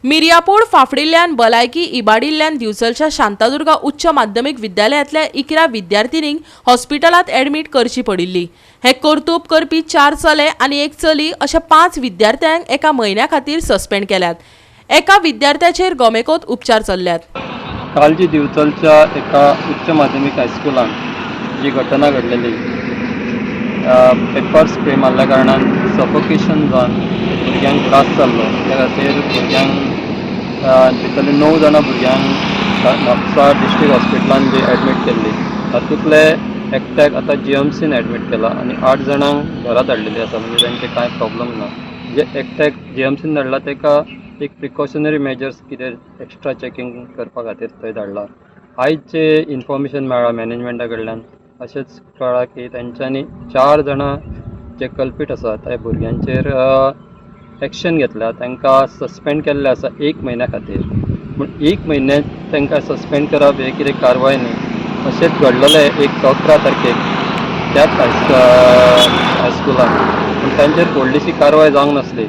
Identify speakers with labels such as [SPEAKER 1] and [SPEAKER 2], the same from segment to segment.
[SPEAKER 1] मिर्यापूड फाफडिल्ल्यान भलायकी इबाडिल्ल्यान दिवचलच्या शांतादुर्गा उच्च माध्यमीक विद्यालयांतल्या 11 विद्यार्थिनींक हॉस्पिटलांत ॲडमीट करची पडिल्ली. हें कर्तूब करपी चार चले आनी एक चली अशा पांच विद्यार्थ्यांक एका म्हयन्या खातीर सस्पेंड केल्यात. एका विद्यार्थ्याचेर गोमेकोत उपचार चल्ल्यात.
[SPEAKER 2] काल जी दिवचलच्या एका उच्च माध्यमीक हायस्कुलान जी घटना घडलेली, पेपर स्प्रे मारल्या कारणान सफोकेशन जावन भुरग्यांक त्रास जाल्लो, त्या खातीर भुरग्यांक भितरले णव जाणां भुरग्यांक म्हापसा डिस्ट्रिक्ट हॉस्पिटलान जी एडमीट केल्ली, तातूंतले एकट्याक आतां जीएमसीन एडमीट केला आनी आठ जाणांक घरा धाडलेली आसा, म्हणजे तांचे कांय प्रॉब्लम ना. जे एकट्याक जीएमसीन धाडला ताका एक प्रिकॉशनरी मेजर्स कितें एक्स्ट्रा चॅकिंग करपा खातीर थंय धाडला. आयज जे इन्फॉर्मेशन मेळ्ळां मॅनेजमेंटा कडल्यान, अशेंच कळ्ळां की तेंच्यांनी चार जाणां जे कल्पीट आसा त्या भुरग्यांचेर एक्शन घेतल्या, तांकां सस्पेंड केल्लें आसा एक म्हयन्या खातीर. पूण एक म्हयन्याक तांकां सस्पेंड करप हें कितें कारवाय न्ही. अशेंच घडलेलें एक 11 तारखेक त्याच हायस्कुलान, पूण तांचेर व्हडलीशी कारवाय जावंक नासली.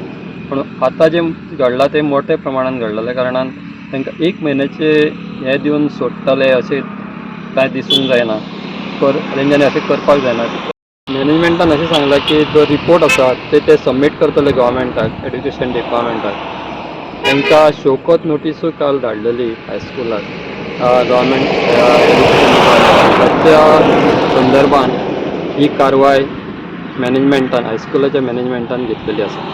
[SPEAKER 2] पूण आतां जें घडलां तें मोठ्या प्रमाणान घडलेल्या कारणान तांकां एक म्हयन्याचे हें दिवन सोडटले अशें कांय दिसूंक जायना. कर तेंच्यांनी अशें करपाक जायना. मॅनेजमेंटान अशें सांगलां की जो रिपोर्ट आसा ते ते सबमीट करतले गव्हर्मेंटाक, एड्युकेशन डिपार्टमेंटाक. तांकां शोकॉज नोटिसूय काल धाडलेली हायस्कुलाक गव्हर्मेंट एड्युकेशन डिपार्टमेंटान. ताच्या संदर्भान ही कारवाय मॅनेजमेंटान, हायस्कुलाच्या मॅनेजमेंटान घेतलेली आसा.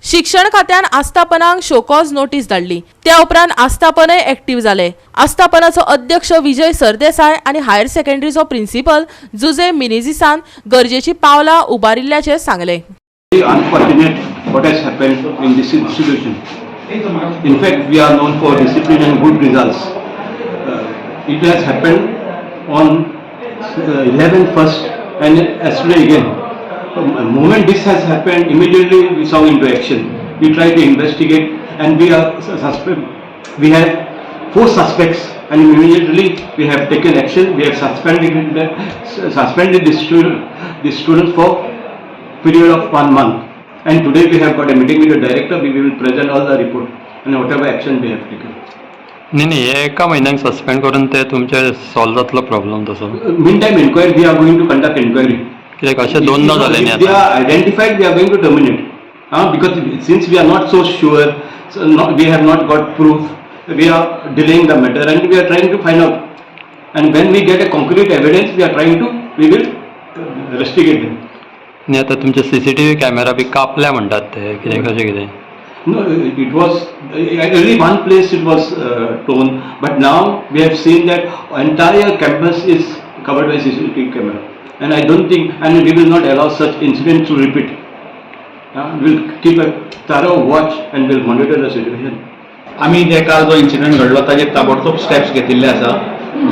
[SPEAKER 1] शिक्षण खात्यान आस्थापनांक शोकॉज नोटीस धाडली. त्या उपरांत आस्थापनय एक्टीव जाले. आस्थापनाचो अध्यक्ष विजय सरदेसाय आनी हायर सेकंडरीचो प्रिन्सिपल जुजे मिनेझिसान गरजेची पावलां उबारिल्ल्याचें सांगलें.
[SPEAKER 3] Very unfortunate what has happened in this institution. In fact, we are known for discipline and good results. It has happened on 11th first and yesterday again. The moment this has happened, immediately we saw into action. We try to investigate and we are suspect. We have four suspects and immediately we have taken action. We have suspended this student for period of one month. And today we have got a meeting with the director. We will present all the report and whatever action we have taken.
[SPEAKER 2] न्ही न्ही, हे एका म्हयन्याक suspend करून ते तुमचे solve जातलो problem तसो?
[SPEAKER 3] Meantime, inquiry, we are going to conduct inquiry.
[SPEAKER 2] कित्याक अशें दोनदां जालें न्ही
[SPEAKER 3] If they
[SPEAKER 2] आतां.
[SPEAKER 3] Are identified, we are going to terminate. Because since we are not so sure, so not, we have not got proof, we are delaying the matter and we are trying to find out. And when we get a concrete evidence, we will investigate them.
[SPEAKER 2] न्ही, आतां तुमचे CCTV camera बी कापल्या म्हणटात ते, कितें कशें कितें?
[SPEAKER 3] No, it was only one place it was torn, but now we have seen that entire campus is covered by CCTV camera. And I don't think, and we will not allow such incidents to repeat. We will keep a thorough watch and will monitor the situation.
[SPEAKER 4] आमी जे काल जो incident घडलो ताजेर ताबडतोब steps घेतिल्ले आसा.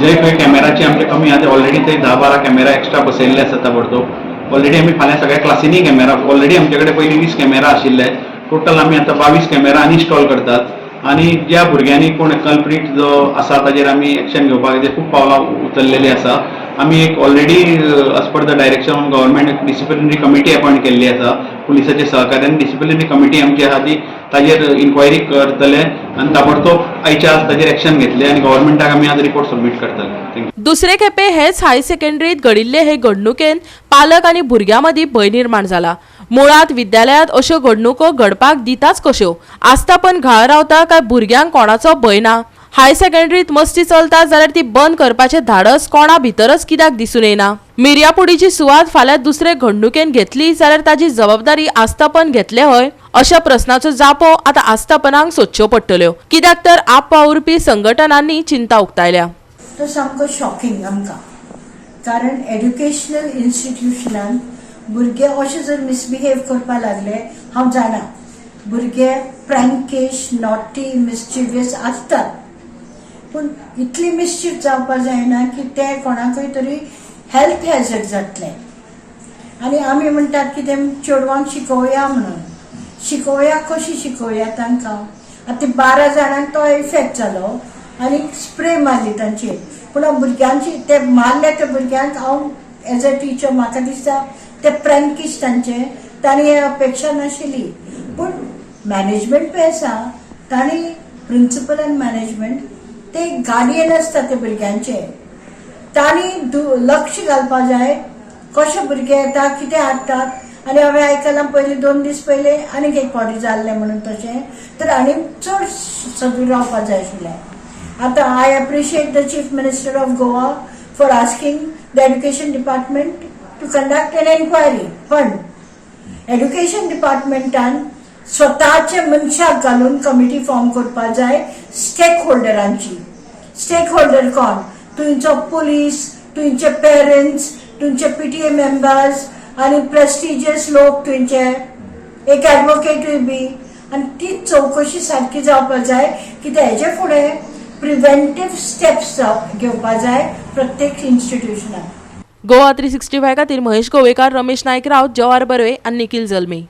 [SPEAKER 4] जे खंय कॅमेराचे आमचे कमी आहा, ते ऑलरेडी ते 10-12 कॅमेरा एक्स्ट्रा बसयल्ले आसा ताबडतोब. ऑलरेडी आमी फाल्यां सगळ्या क्लासींनी कॅमेरा, ऑलरेडी आमचे कडेन पयलीं 20 कॅमेरा आशिल्ले, टोटल आमी आतां 22 कॅमेरा इन्स्टॉल करतात आनी ज्या भुरग्यांनी कोण कल्प्रीट जो आसा ताजेर आमी एक्शन घेवपाक खातीर खूब पावलां उचललेली आसा. आमी एक already as per the direction of government disciplinary committee appoint केल्ली आसा. पुलिसाच्या सहकार्यान डिसिप्लिनरी कमिटी आमची आहा, ती ताजेर इन्क्वायरी करतले आनी ताबडतोब आयच्या आज ताजेर एक्शन घेतले आनी गव्हर्मेंटाक आमी आज रिपोर्ट सबमीट करतले. Thank you.
[SPEAKER 1] दुसरे खेपे हेच हायर सेकंडरीत घडिल्ले हे घडणुकेन पालक आनी भुरग्यां मदीं भंय निर्माण जाला. मुळांत विद्यालयांत अश्यो घडणुको घडपाक दिताच कश्यो? आस्थापन घाळ रावता काय भुरग्यांक कोणाचो भंय ना? हायर सेकंडरीत मस्ती चलता जाल्यार ती बंद करपाचें धाडस कोणा भितरच कित्याक दिसून येना? मिर्यापुडीची सुवात फाल्यां दुसरे घडणुकेन घेतली जाल्यार ताची जबाबदारी आस्थापन घेतले हय? अशा प्रस्नाचो जापो आतां आस्थापनांक सोदच्यो पडटल्यो, कित्याक तर आप वावुरपी संघटनांनी चिंता उक्तायल्या.
[SPEAKER 5] तो सामको शॉकिंग आमकां, कारण एड्युकेशनल इन्स्टिट्युशनान भुरगे अशे जर मिसबिहेव करपाक लागले, हांव जाणा भुरगे प्रँकिश, नॉटी, मिसचिवियस आसतात, पूण इतली मिसचीफ जावपाक जायना की ते कोणाकूय तरी हेल्थ हॅझर्ड जातले. आनी आमी म्हणटात की ते चेडवांक शिकोवया म्हणून. शिकोवया, कशी शिकोवया तांकां? आतां ते 12 जाणांक तो इफेक्ट जालो आनी स्प्रे मारली तांचेर, पूण भुरग्यांची ते मारले त्या भुरग्यांक, हांव एज अ टिचर म्हाका दिसता ते प्रँकिश तांचे, तांणी हे अपेक्षा नाशिल्ली. पूण मॅनेजमेंट पळय आसा. तांणी प्रिंसिपल आनी मॅनेजमेंट ते गार्डियन आसता ते भुरग्यांचे, तांणी लक्ष घालपा जाय कशे भुरगे येता, कितें हाडटात. आनी हांवें आयकलां पयलीं 2 दीस पयले आनीक एक फावटी जाल्लें म्हणून तशें, तर आनी चड सदूर रावपा जाय आशिल्लें. आतां I appreciate the Chief Minister of Goa for asking the education department to conduct an enquiry, पण एड्युकेशन डिपार्टमेंटान स्वताचे मनशाक घालून कमिटी फॉर्म करपा जाय स्टेक होल्डरांची. स्टेक होल्डर कोण? तुमचो पुलीस, तुमचे पेरंट्स, तुमचे पीटीए मेंबर्स आनी प्रेस्टिजियस लोक, तुमचे एक एडवोकेटूय बी, आनी ती चवकशी सारकी जावपा जाय. कित्याक हेजे फुडें प्रिवेंटीव स्टेप्स घेवपा जाय प्रत्येक इन्स्टिट्युशनान.
[SPEAKER 1] गोवा 365 खातीर महेश गोवेकार, रमेश नायक राऊत, जवाहर बर्वे आनी निखिल जल्मी.